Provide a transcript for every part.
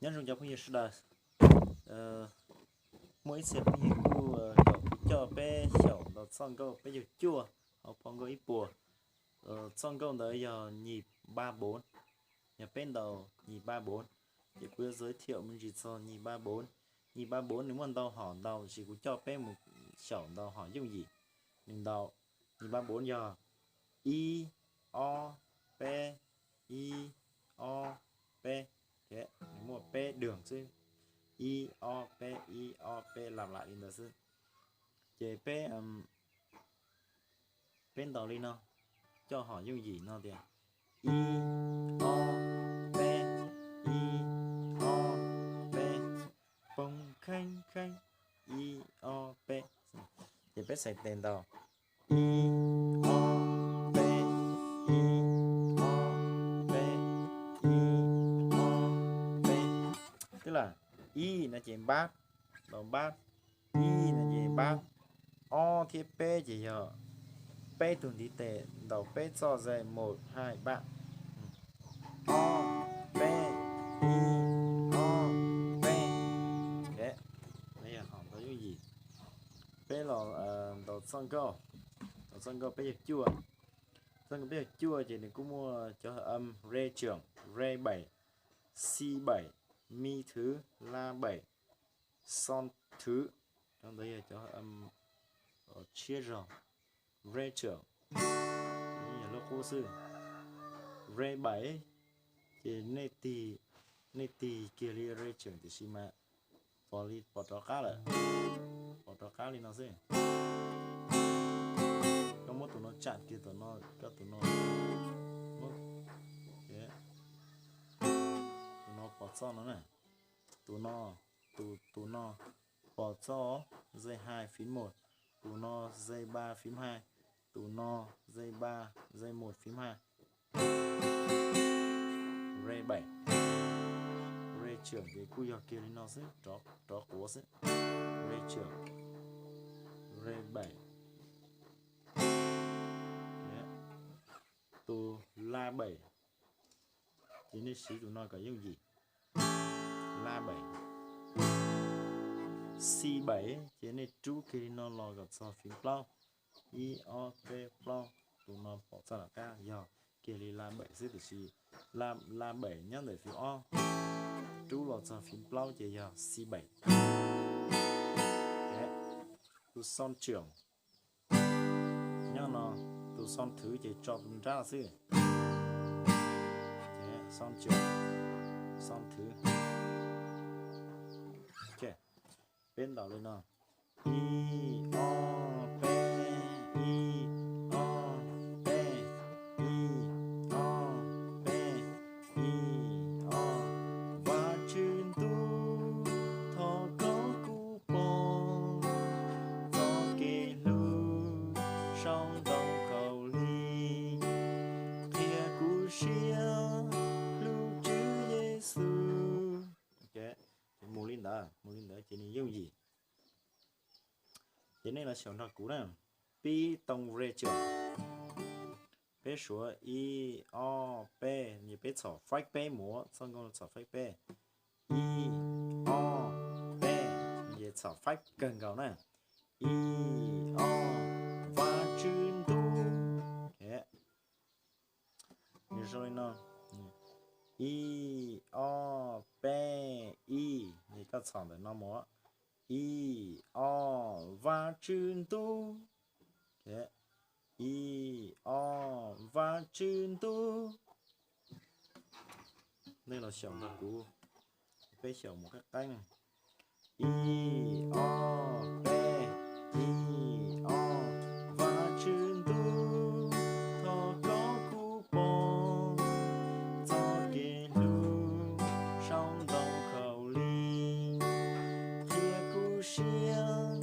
Nyob zoo cov phooj ywg sawv daws. Muaj ib txhia phooj ywg kuj kom kuv coj peb xyaum ntaus txoj nkauj peb caug cuaj hauv phau nkauj ib puas. Txoj nkauj ntawd yog nhịp ba bốn, yog peb ntaus nhịp ba bốn. Ces kuv yuav giới thiệu me ntsis txog nhịp ba bốn. Nhịp ba bốn nws muaj ntau hom ntau, tiam sis kuv coj peb mus xyaum ntaus hom yooj yim. Nws ntaus, nhịp ba bốn yog ib, ob, peb, ib, ob, peb. Nws muaj peb đường xwb, ib, ob, peb, ib, ob, peb, lặp lại li ntawd xwb. Ces peb, peb ntaus li no, coj hom yooj yim no tias ib, ob, peb, ib, ob, peb, poob kheeb kheeb, ib, ob, peb. Ces peb xaiv tes ntaus ib, ob, peb, ib, ob, peb, ib, ob, peb. Tức là ib no ces bát, ntaus bát, ib no ces bát, ob thiab peb ces yog peb tug ntiv tes ntaus peb txoj ze một hai ba. Ob, peb, ib, ob, peb. Yog hom ntau yooj yim. Peb los ntaus txoj nkauj, ntaus txoj nkauj peb caug cuaj. Txoj nkauj peb caug cuaj ces nws kuj muaj cov hợp âm rê trưởng, rê bảy, si bảy, mi thứ, la bảy, son thứ. Cov ntawd yog cov hợp âm tshiab zog, rê trưởng, yog lub qub xwb. Rê bảy ces nej tig, nej tig kiag li rê trưởng tiam sis mas pom li pom rov qab lawm, pom rov qab li no xwb. Koj muab tus no tsam kiag tom no, koj tus no, tus no pom txoj no na, tus no, tus, tus no pom txoj, dây hai phím một, tus no dây ba phím hai, tus no dây ba, dây một phím hai. Rê bảy, rê trưởng ces kuj yog kiag li no xwb, rov, rov quav xwb. Rê trưởng, rê bảy. Tus la bảy ces nej siv tus no kom yooj yim. La bảy. Si bảy ces nej rub kiag li no los kom txog phím plaub. Ib, ob, peb, plaub. Tus no pom txoj tom qab yog kiag li la bảy xwb tiam sis la, la bảy nyob ntawm phím ob, rub los txog phím plaub ces yog si bảy. Tus son trưởng nyob no, tus son thứ ces tso tus nrab xwb. Ces son trưởng, son thứ. Peb ntaus li no. Ib, ob, peb, ib, ob, peb, ib, ob, peb, ib, ob. Vajtswv ntuj, thov koj kuj pom txoj kev hlub saum ntoo khaus lig, qhia kuv siab hlub Tswv Yexus. Ces mus li ntawd, mus li ntawd ces nws yooj yim. Ces nej los xyaum nrog kuv na. Pib too rê trưởng. Peb suav ib, ob, peb, ces peb txhom faib peb mus, txoj nkauj txhom faib peb. Ib, ob, peb, ces txhom faib kawg nkaus na. Ib, ob, Vajtswv ntuj. Nws zoo li no. Ib, ob, peb, ib, ces koj txhom ntawm no mus. Ib, ob, Vajtswv ntuj. Ib, ob, Vajtswv ntuj. Nej los xyaum nrog kuv, peb xyaum mus qeeb qeeb. Ib, ob, peb, ib, ob. Vajtswv ntuj, thov koj kuj pom txoj kev hlub saum ntoo khaus lig, qhia kuv siab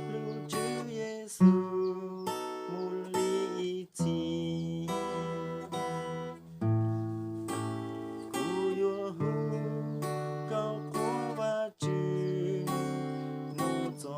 hlub Tswv Yexus mus li ib txhis. Kuv yuav hu kom qhuas Vajtswv mus txog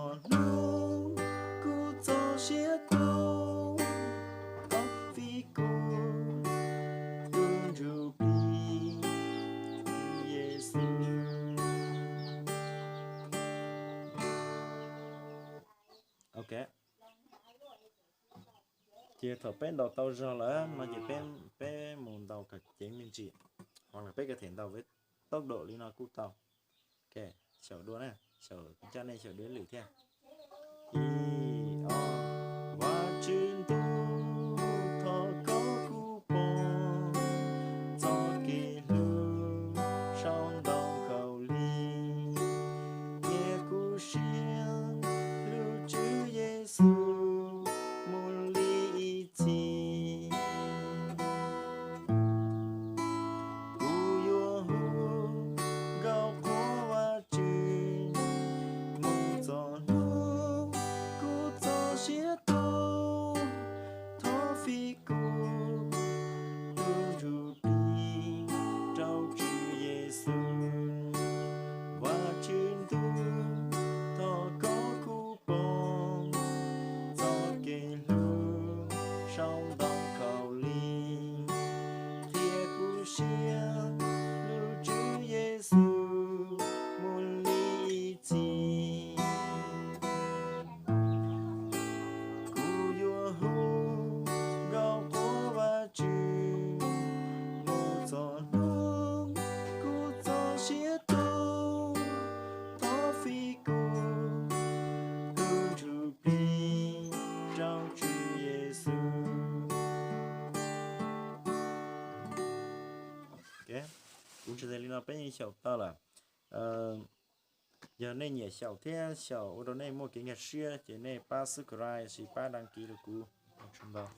Yog thaum peb ntaus tau zog lawm no ces peb, peb mus ntaus kom ceev me ntsis, ho los peb ko them ntaus peb tau dam li no kuj tau. Xyaum dua na, xyaum coj nej xyaum dua ib lwm thiab. Ib, ob. Vajtswv ntuj, thov koj kuj pom txoj kev hlub saum ntoo khaus lig, thiab kuv siab hlub Tswv Yexus mus li ib txhis. Kuv yuav hu nkauj qhuas Vajtswv mus txog hnub kuv txoj sia tu, thov fij kuv tus ntsuj plig rau Tswv Yexus. Vajtswv ntuj, thov koj kuj pom txoj kev hlub saum ntoo khaus lig, thiab kuv siab hlub Tswv Yexus mus li ib txhis. Kuv yuav hu nkauj qhuas Vajtswv mus txog hnub kuv txoj sia tu, thov fij kuv tus ntsuj plig rau Tswv Yexus. Kuv tsis tas li no peb yeej xyaum tau lawm. Yog nej nyiam xyaum thiab xyaum ua rau nej muaj kev nkag siab ces nej pab subscribe los sis pab đăng ký rau kuv. Ua tsaug ntau.